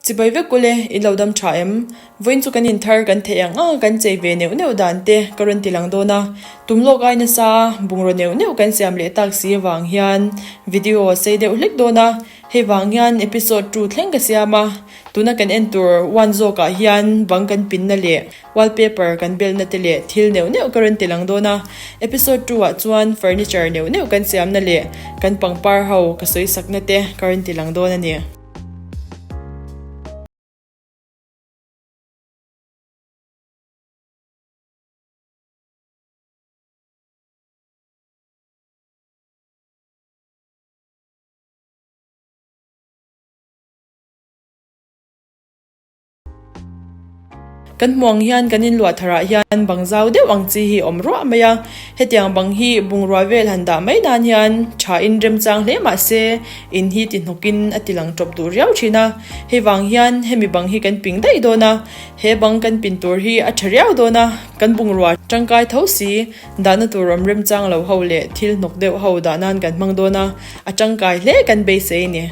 Chibai vek ule, i lo dam tha em? Vawiin chu kan inthar kan theih ang ang a kan chei ve neuh neuh dan te ka rawn ti lang dawn a. Tum lawk ai nasa bungraw neuh neuh kan siam leh tak si avang hian video a sei deuh hlek dawn a. Hei vang hian episode 2 thleng ka siam a, tuna kan en tur one zawkah hian bang kan pinna leh wallpaper kan belna te leh thil neuh neuh ka rawn ti lang dawn a. Episode 2 ah chuan furniture neuh neuh kan siamna leh kan pangpar ho ka sawi sakna te ka rawn ti lang dawn a ni. Kan hmuh ang hian kan inluah tharah hian bang zau deuh ang chi hi a awm ruah mai a, hetiang bang hi bungrua vel han dah mai nan hian tha in remchang hle mah se in hi ti hnawkin a ti lang tawp duh riau thin a, hei vang hian hemi bang hi kan ping daih dawn a, he bang kan pin tur hi a tha riau dawn a, kan bungrua tangkai tho si dahna tur awm remchang lo ho leh thil hnawk deuh ho dah nan kan hmang dawn a, a tangkai hle kan beisei a ni.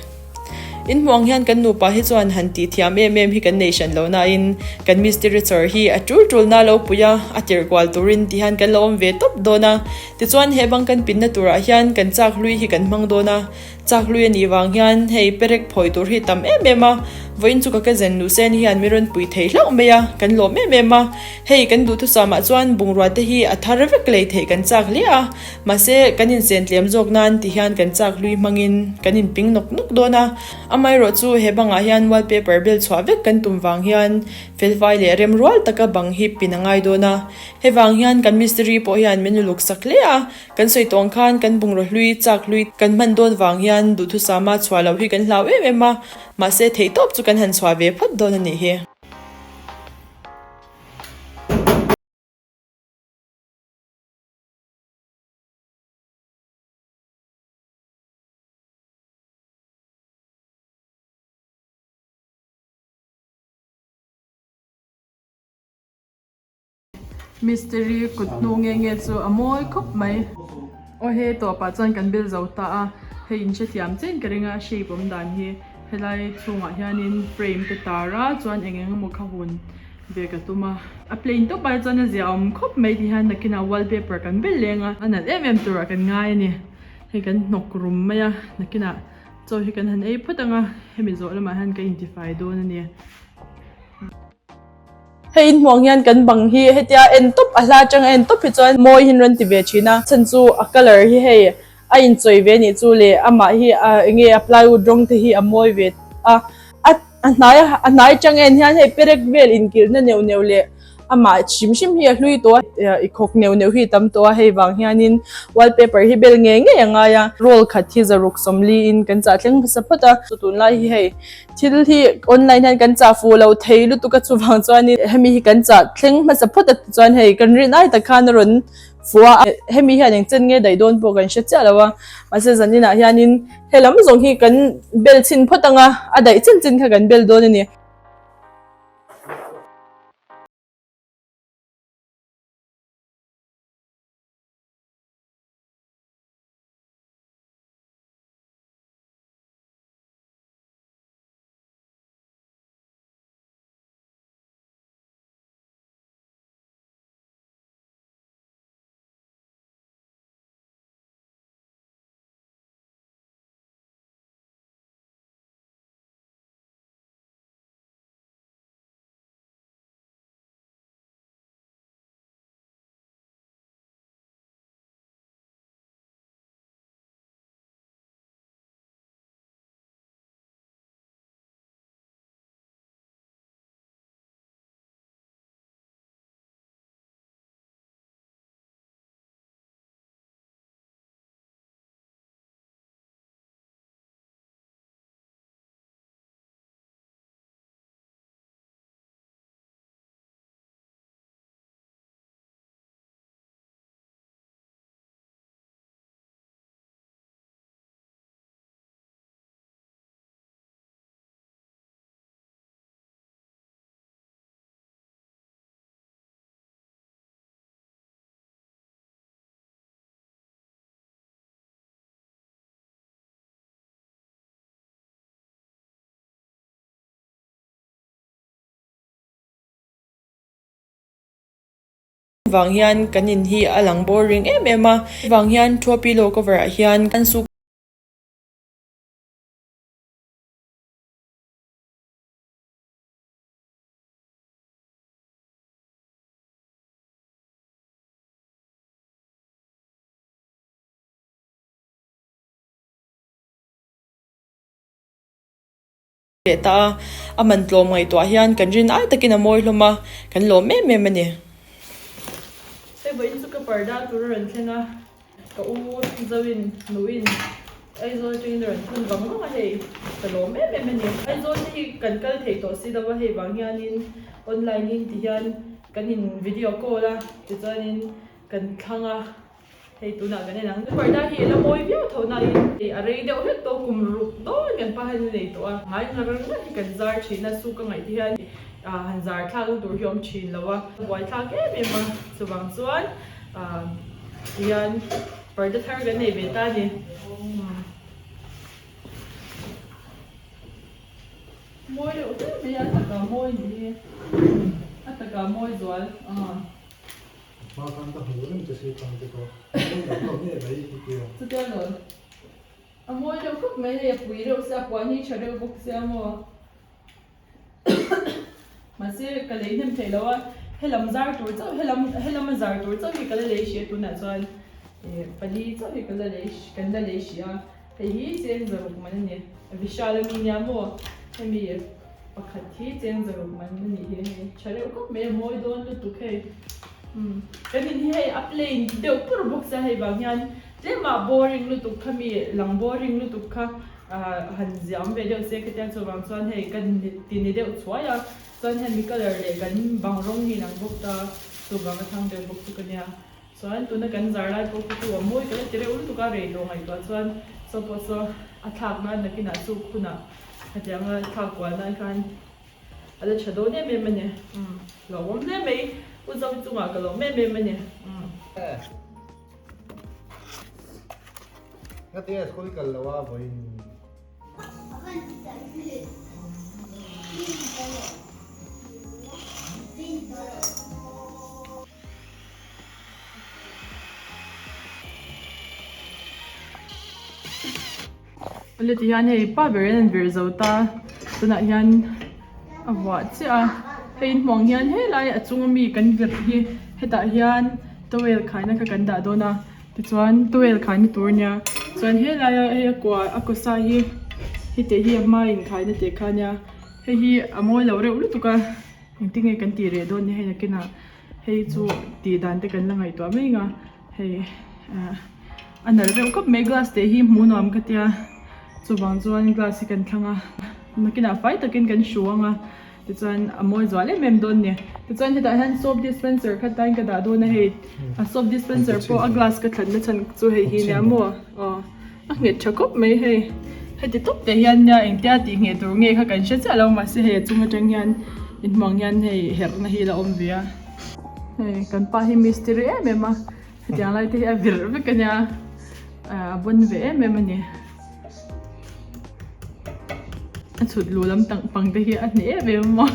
In hmuh ang hian kan nupa hi chuan han tih thiam em em hi kan nei hran lo nain kan mistiri chawr hi a tul tul na lo pui a, a tirh kual turin ti hian kan lo awm ve tawp dawn a. Tichuan he bang kan pinna turah hian kan chak hlui hi kan hmang dawn a, chak hlui a nih vang hian hei perek phawi tur hi tam em em a, vawiin chu ka ka zen nu sen hian mi rawn pui thei hlauh mai a, kan lawm em em a. Hei kan duhthusam ah chuan bungrua te hi a thar vek lei theih kan chak hle a. Mahse, kan inchen tlem zawk nan ti hian kan chak hlui hmangin kan inping nawk nawk dawn a. Amaherawh chu he bangah hian wallpaper bel chhuah vek kan tum vang hian felfai leh rem rual taka bang hi pin a ngai dawn a. He vang hian kan mistiri pawh hian min uluk sak hle a. Kan sawi tawng khan kan bungraw hlui, chak hlui kan hman dawn vang hian duhthusama chhuah loh hi kan hlau em em a. Mahse, theihtawp chu kan han chhuah ve phawt dawn a nih hi. Mistiri kut hnu nge nge chu a mawi khawp mai. Aw he tawpah chuan kan bel zo ta a, hei in hrethiam chian ka ring a shape awm dan hi helai chhungah hianin frame te tar a chuan eng eng emaw kha hun ve ka tum a. A plain tawp ai chuan a zia awm khawp mai ti hian nakinah wallpaper kan bel leng a, a nalh em em turah kan ngai a ni. Hei kan hnawk rum mai a, nakinah chaw hi kan han ei phawt ang a, hemi zawh lamah hian ka intifai dawn a ni. Hei in hmuh ang hian kan bang hi hetia en tawp a hla atanga en tawp hi chuan mawi hi an rawn ti ve thin a, chhan chu a colour hi hei a inchawih ve anih chu le amah hi a enge a plywood rawng te hi a mawi ve a a a hnai a hnai atang en hian hei perek vel inkilhna neuh neuh leh amah hrim hrim hi a hlui tawh a i khawk neuh neuh hi a tam tawh a hei vang hianin wallpaper hi bel ngei ngei a ngai a roll khat hi zaruk sawmli in kan chah thleng hmasa phawt a chu tunlai hi hei thil hi online hian kan chah fuh lo thei lutuk a chuvang chuanin hemi hi kan chah thleng hmasa phawt a tichuan hei kan rin ai tak khan a rawn Fua a, hemi hian eng chen nge daih dawn pawh kan hre chiah lo a, mahse zaninah hianin he lam zawng hi kan bel chhin phawt ang a, a daih chin chin kha kan bel dawn a ni. vang hian kan in hi a lang boring em em a, vang hian thua pillow cover ah hian kan suk. Leh ta a, a man tlawm ngaihtuah hian kan rin ai takin a mawi hlawm a, kan lawm em em a ni. Hei vawiin chu ka parda tur a rawn thleng a, ka u Zoin nuin Aizawl atangin a rawn thun vang vang a hei, ka lawm em em a ni. Aizawl te hi kan kal thei tawh si lo a, hei vang hianin online in ti hian kan in video call a, tichuanin kan thlang a. Hei tunah kan en ang. Parda hi a la mawi viau tho nain hei a rei deuh hlek tawh kum ruk dawn kan pa hian a nei tawh a. Ngai ngar ngar hi kan zar thin a, suk a ngaih te hian han zar thlak na tur hi a awm thin lo a, buai thlak em em a. Chuvang chuan tihian parda thar kan nei ve ta a ni. Mawi deuh hle mai a, a takah mawi ni hi, a takah mawi zual. Hma khan ka hmu reng che si tang te pawh a mawi lo nge mai i tia. Chutia lo a mawi deuh khawp mai hei a pui reuh sia a puan hi tha reuh bawk sia maw mahse ka lei hnem theih lo a helam zar tur chauh helam helam a zar tur chauh hi ka la lei hrih a tunah chuan eh pali chauh hi ka la lei kan la lei hrih a. Hei hi cheng zaruk man a ni. Vishal a mi nia maw? Hemi pakhat hi cheng zaruk man a nih hi hei. Tha reuh khawp mai a mawi dawn lutuk hei. Umm kan in hi hei a plain deuh pur bawk sia hei vang hian tlema boring lutuk kha mi lang boring lutuk kha ah han ziah awm ve deuh se khatiang chuvang chuan hei ka ti ni deuh chhuai a chuan hemi colour leh kan bang rawng hi inang bawk ta chuvang a thlang deuh bawk chu ka nia. Chuan tuna kan zar lai pawh khi chu a mawi ka la ti reuh lutuk a, rei tawh ngaihtuah chuan saw pawh saw a thlak nan nakinah chuk hunah hetianga thlak kual nan khan a la tha dawn em em a ni. Umm hlauhawm hle mai, U Zoe chungah ka lawm em em a ni. Umm. Ngatinge school i kal lo a vawiin? Awle ti hian hei pa ber in an vir zo ta tunah hian a vuah chiah a hei in hmuh ang hian helai a chung ami kan vir hi hetah hian towel khaina kha kan dah dawn a tichuan towel khaina tur ania chuan helaia hei a kua a kaw sa hi heti hi a hma inkhaina teh kha ania hei hi a mawi lo reuh lutuk a engtin nge kan tih reh dawn ni hei nakinah. Hei chu tih dan te kan la ngaihtuah mai ang a hei ah a nalh reuh khawp mai glass te hi hmuh nuam ka tia chuvang chuan glass hi kan thlang a nakinah fai takin kan hru ang a tichuan a mawi zual em em dawn a ni tichuan hetah hian soap dispenser kha tain ka dah dawn a hei a soap dispenser pawh a glass ka thlan na chhan chu hei hi nia maw aw. A nghet tha khawp mai hei. Heti tawp te hian nia engtia tih ngheh tur nge kha kan hre chiah lo mahse hei a chung atang hian inhmuang hian hei herhna hi a la awm ve a. Hei kan pa hi mistiri em em a hetiang lai te hi a virh vek a nia a bawn ve em em a ni. A chhut lu lam pang te hi a hneh em em a maw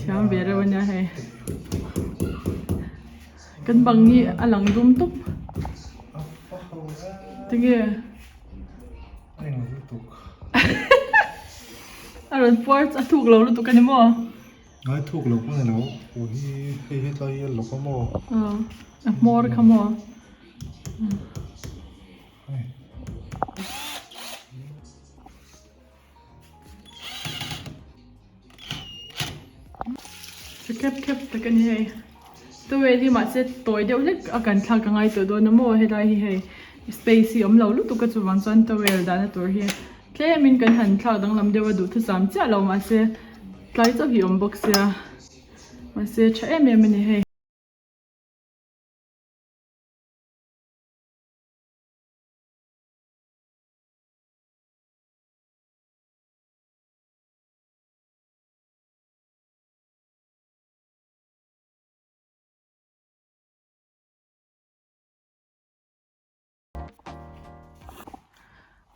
Thiam ve reuh a nia hei. Kan bang hi a lang dum tawp. Tinge? A rawn puar a thuk lo lutuk a ni maw? Ngai thuk lo pawh ni lo. Aw hi hei hetlai hi a lawk a maw? A hmawr kha maw? Tha khep khep tak a ni hei towel hi mahse tawi deuh hlek a kan thlak a ngai tawh dawn a maw helai hi hei space hi awm lo lutuk a chuvang chuan towel dahna tur hi tlemin kan han thlak danglam deuh a duhthusam chiah lo mahse tlai chauh hi awm bawk sia mahse tha em em a ni hei.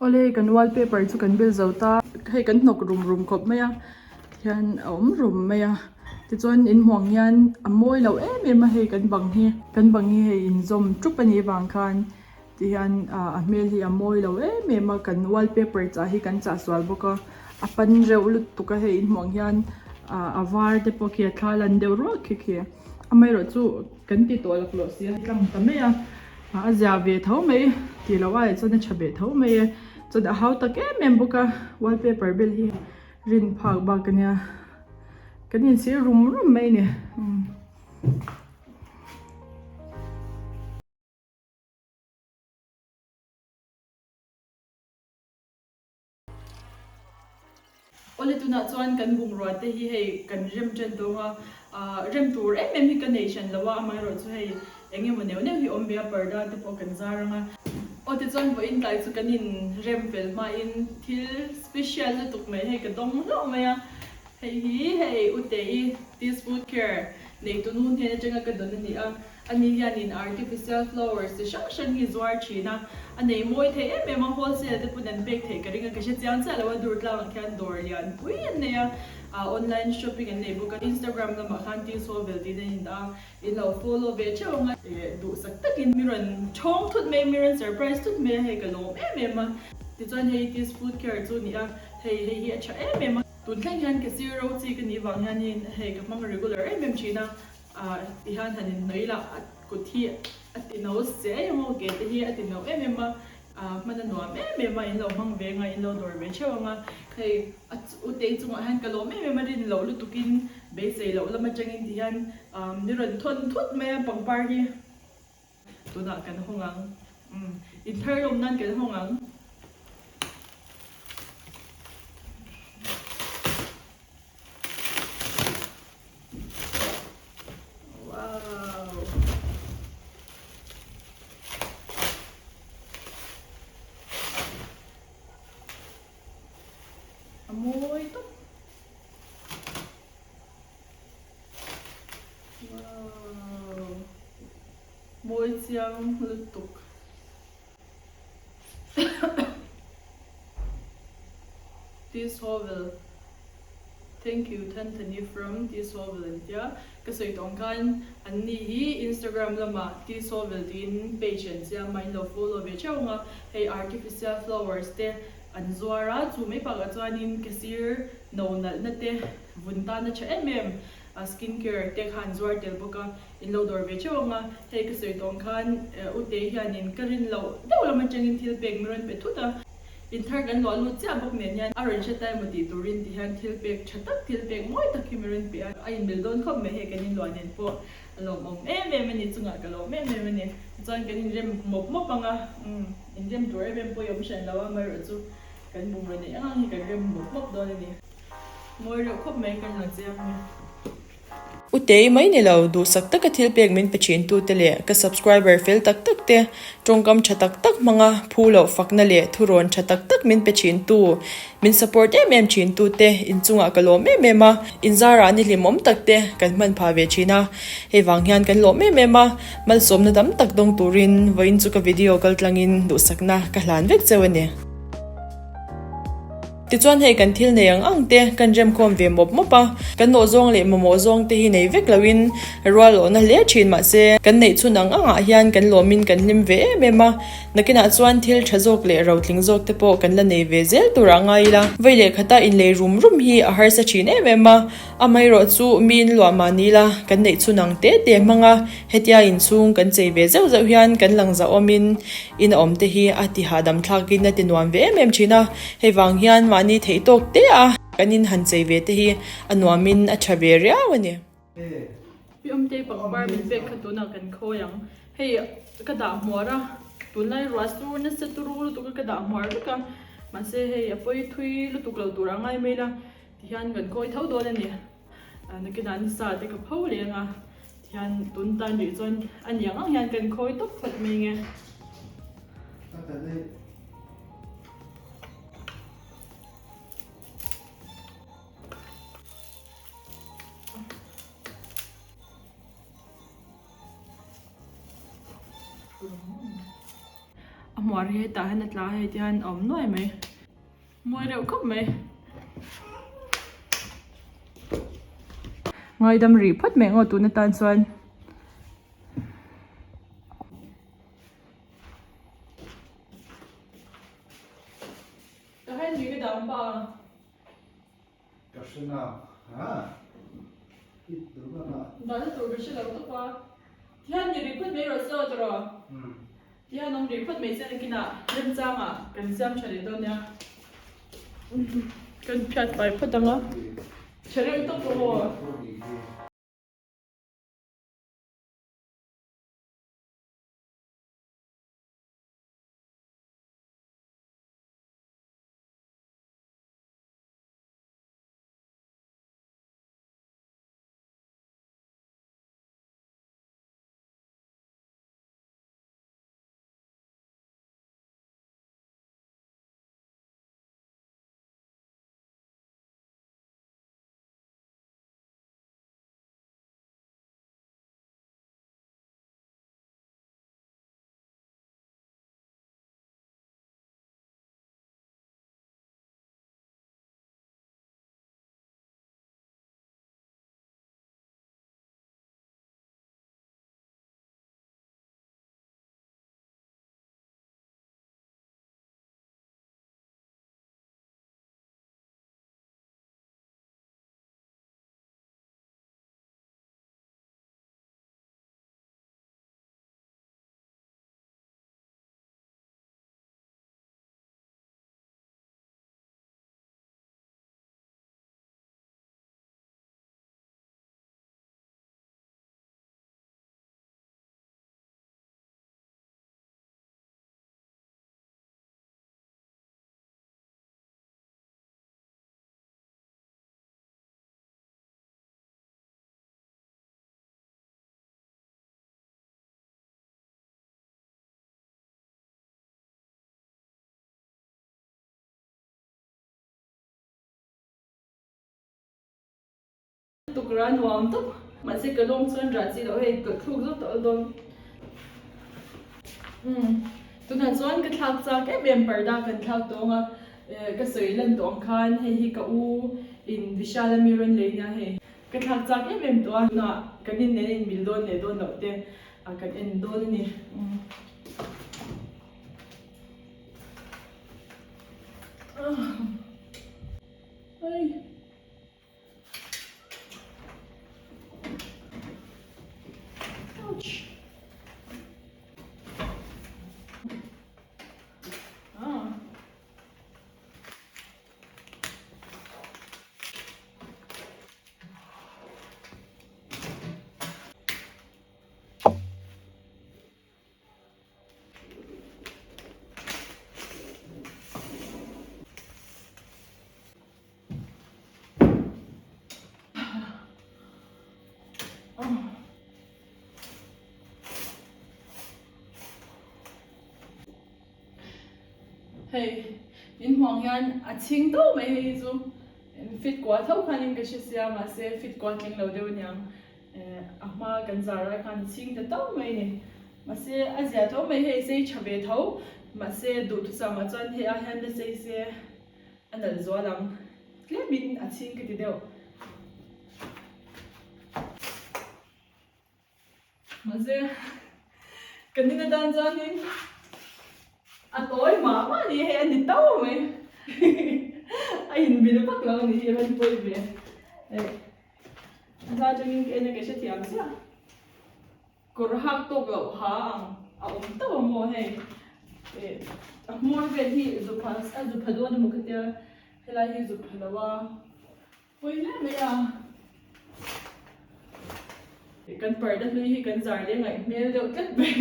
Awle kan wallpaper chu kan bel zo ta hei kan hnawk rum rum khawp mai a tihian a awm rum mai a. Tichuan in hmuh ang hian a mawi lo em em a hei kan bang hi kan bang hi hei inzawm ṭup a nih avang khan tihian ah a hmel hi a mawi lo em em a kan wallpaper chah hi kan chah sual bawk a a pan reuh lutuk a hei in hmuh ang hian ah a var te pawh khi a thla lan deuh ruak khi khi amaherawh chu kan ti tawh laklawh si a tlang ta mai a ah a zia ve tho mai tih loh aiah chuan a tha ve tho mai e chuan a hau tak em em bawk a wallpaper bel hi rin phak bak a nia. Kan inchhir rum rum mai a ni. Awle tunah chuan kan bungrua te hi hei kan rem ṭan tawng a, ah rem tur em em hi ka nei hran lo a, amaherawh chu hei eng emaw neuh neuh hi awm ve a, parda te pawh kan zar ang a. Aw tichuan vawiin tlai chu kan in rem fel hmain thil special lutuk mai hei ka dawng hlauh mai a, Hei hi hei Ute-i Teas Food Care neitu nu hnen atanga ka dawn a ni a, ani hianin artificial flowers chi hrang hrang hi zuar thin a, a nei mawi thei em em a, wholesale te pawn an pek theih ka ring a, ka hre chiang chiah lo a, Durtlang ah khian dawr lian pui an nei a, ah online shopping an nei bawk a, Instagram lamah khan Teas Hovel tiin an indah a, in lo follow ve theuh ang a, eh duhsak takin mi rawn thawng thut mai, mi rawn surprise thut mai a, hei ka lawm em em a, tichuan hei Teas Food Care chu a ni a, hei hei hi a tha em em a. Tun thleng hian ka sir ro chi ka nih vang hianin hei ka hmang regular em em thin a, ah ti hian han inhnawih ila a kut hi a ti no che em aw ke te hi a ti no em em a, ah hman a nuam em em a in lo hmang ve anga in lo dawr ve theuh anga hei a utei chungah hian ka lawm em em a rin loh lutukin beisei loh lam atangin ti hian ah ni rawn thawn thut mai a pangpar hi. Tunah kan hawng ang. Umm, inthar lawm nan kan hawng ang. Wow! A mawi tawp. Wow mawi chiang lutuk This Hovel Thank you Thanthani from This Hovel an tia ka sawi tawh ang khan an ni hi Instagram lamah This Hovel tiin page an siam a in lo follow ve theuh ang a hei artificial flowers te an zuar a chu mai bakah chuanin ka sir no nalhna te vun tana tha em em a skin care te kha an zuar tel bawk a, in lo dawr ve theuh ang a, hei ka sawi tawng khan Ute hianin ka rin loh deuh lam atangin thil pek min rawn pe thut a, in thar kan luah lut chiah bawk nen hian a rawn hre ta emaw tih turin ti hian thil pek tha tak thil pek mawi tak hi min rawn pe a, a inmil dawn khawp mai hei kan inluah nen pawh a lawmawm em em a ni chungah ka lawm em em a ni, tichuan kan inrem mawp mawp ang a, umm inrem tur em em pawh i awm hran lo a, amaherawh chu kan bungraw neih ang ang hi kan rem mawp mawp dawn a ni. Mawi reuh khawp mai kan lang chiang mai. Utei mai ni lo, duhsak taka thil pek min pe thin tute leh ka subscriber fel tak tak te, tawngkam tha tak tak hmanga phu loh fakna leh thurawn tha tak tak min pe thin tu, min support em em thin tute inchungah ka lawm em em a, inzarah ni hlimawm tak te kan hman phah ve thin a, hei vang hian kan lawm em em a, malsawmna tam tak dawng turin vawiin chu ka video kaltlangin duhsakna ka hlan vek cheu a ni. Tichuan hei kan thil nei ang ang te kan remkhawm ve mawp mawp a, kan nawh zawng leh mamawh zawng te hi nei vek loin rual awhna hle thin mahse kan neih chhun ang angah hian kan lawmin kan hlim ve em em a, nakinah chuan thil tha zawk leh rotling zawk te pawh kan la nei ve zel tur ah ngai ila. Vei leh khata inlei rum rum hi a harsa thin em em a, amaherawh chu miin luah mah ni ila kan neih chhun ang te te hmang a, Hetia inchhung kan chei ve zeuh zeuh hian kan lang zahawmin in a awm te hi a ti hahdam thlakin a ti nuam ve em em thin a, hei vang hian mahni theih tawk te a kan in han chei ve te hi a nuamin a tha ve riau a ni. Pi Awmtei pangpar min pek kha tunah kan khawi ang. Hei ka dah hmuar a, tunlai ruah sur nasa turu lutuk a ka dah hmuar vek a, mahse hei a pawi thui lutuk lo tur a ngai mai la tihian kan khawi tho dawn a ni. Nakinah nisa te ka pho leng a. Tihian tun tan rih chuan a ni ang ang hian kan khawi tawp phawt mai nge. A hmuar hi hetah hian a tla a hei tihian a awm nuai mai. Mawi reuh khawp mai. Ngaidam rih phawt mai ang aw tun atan chuan. Ka Henry ka dang pa. Ka hre na ha hit dur na na. Dahna tur ka hre lo tawp a. Tihian ni rih phawt mai rawh se aw tawrh aw. Tihian awm rih phawt mai se nakinah remchangah kan siam tha leh dawn nia. Kan phiat fai phawt ang a. Tha reuh tawp aw. Tukra nuam tawp mahse ka lawng chuan rah chi loh hei ka thluk zawk tawh dawn. Umm tunah chuan ka thlak chak em em parda kan thlak tawng a ka sawi lan tawh ang khan hei hi ka u in Vishal a mi rawn lei nia hei ka thlak chak em em tawh a tunah kan in nen in mil dawn leh dawn loh te kan en dawn a ni. Hei. Ouch. Ah. Hei in hmuang hian a chhing tawp mai hei hi chu fit kual tho khanin ka hre sia mahse fit kual tling lo deuh aniang a hma kan zar lai khan a chhing ta tawp mai a ni mahse a zia tho mai hei sei tha ve tho mahse duhthusam ah chuan hei ah hian la sei se a nalh zual ang tlemin a chhing ka ti deuh. Mahse kan in atan chuanin a tawi mah mah a ni hei a ni tau mai a inbil vak lo a ni hi a rawn pawi ve hei a hla atangin ka en a ka hrethiam chiah kawr hak tawk loh ha ang a awm tauh a maw hei eh a hmawr vel hi zupha a zupha dawn emaw ka tia helai hi zupha lo a. Pawi hle mai a. Kan parda hlui hi kan zar leh ngaih hmel deuh tlat mai.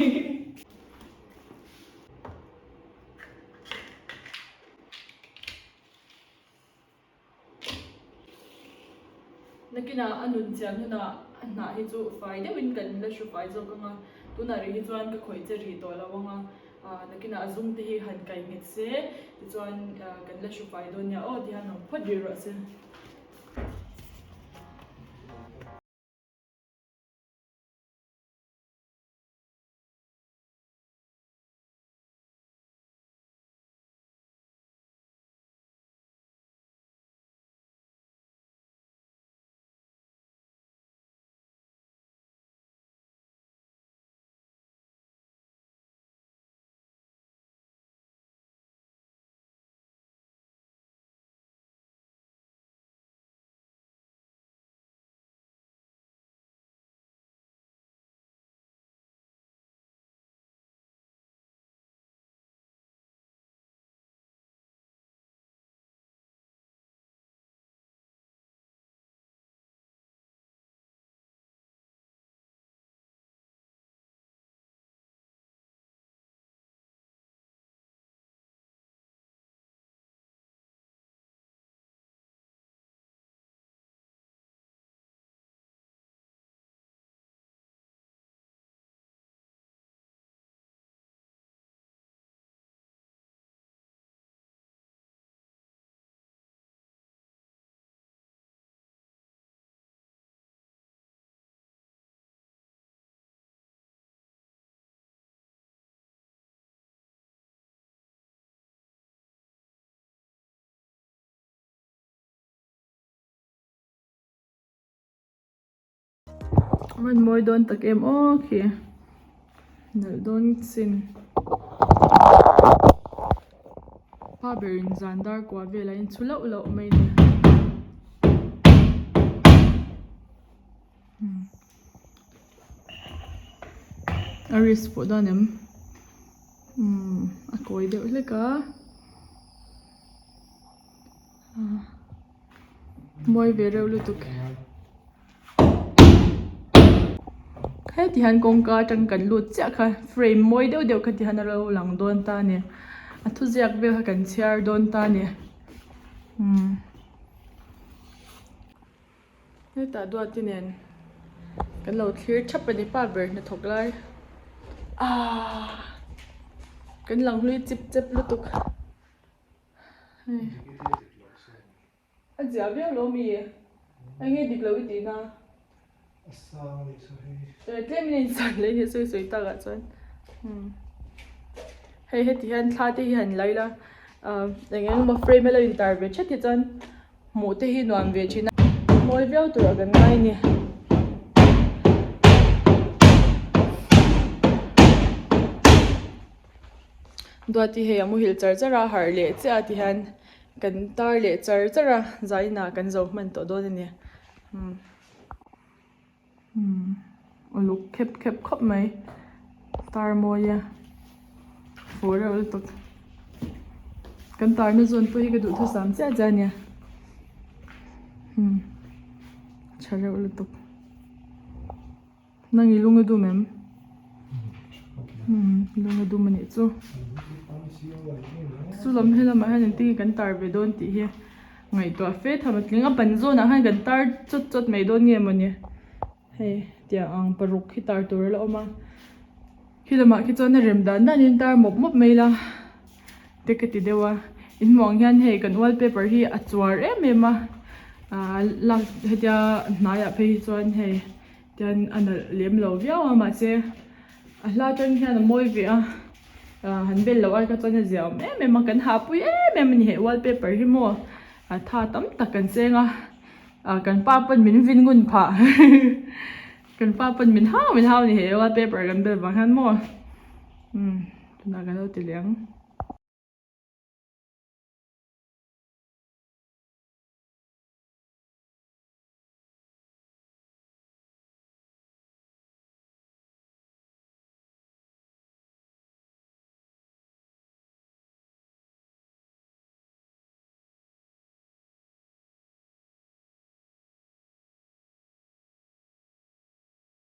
Nakinah a nun chian hunah a hnah hi chu fai deuhin kan la hru fai zawk ang a, tunah rih hi chuan ka khawih che rih tawh lo ang a, nakinah a zung te hi han kai nghet se tichuan kan la hru fai dawn nia aw tihian awm phawt rih rawh se. Rawn mawi dawn tak em aw khi nalh dawn sin. Pa berin zan dar kua velah in chhu loh loh mai ni. A risk pawh dawn em? Umm a kawi deuh hlek a. Mawi ve reuh lutuk. Heti hian kawngka atang kan lut chiah kha frame mawi deuh deuh kha ti hian a lo lang dawn ta a ni. A thuziak vel kha kan chhiar dawn ta a ni. Umm hetah duati nen kan lo thlir thap a ni pa ber hnathawk lai aaa kan lang hlui chip chep lutuk. A zia viau lo mi? Eng nge dik lo i tih na? A sang leh chu hei. Tlem in a insan leh nia sawi sawi tak ah chuan. Hei heti hian thla te hi han lai la eng eng emaw frame a lo intar ve thet hi chuan hmuh te hi nuam ve thin a. Mawi viau tur a kan ngai a ni. Duati hei a muhil char char a harh leh chiah a ti hian kan tar leh char char a zainah kan zo hman tawh dawn a ni umm umm uluk khep khep khawp mai tar mawi a fuh reuh lutuk kan tarna zawn pawh hi ka duhthusam chiah chiah a nia umm tha reuh lutuk. Nang i lung a dum em? Umm lung a dum a nih chu. Chu lam he lamah hian engtin nge kan tar ve dawn tih hi ngaihtuah fe tham a tling a ban zawnah khan kan tar chawt chawt mai dawn nge mawni hei tiang ang paruk hi tar tur a la awm a khi lamah khi chuan a rem dan danin tar mawp mawp mai ila te ka ti deuh a inhmuh ang hian hei kan wallpaper hi a chuar em em a ah lak hetia hnaiah phei hi chuan hei. Tian a nalh lem lo viau a mahse a hla atang hian a mawi ve a ah han bel loh ai kha chuan a zia awm em em a kan hahpui em em a ni heh wallpaper hi maw a tha tam tak kan cheng a ah kan pa pawn min vin ngun phah kan pa pawn min hau min hau a ni heh wallpaper kan bel vang hian maw umm tunah kan lo ti leh ang.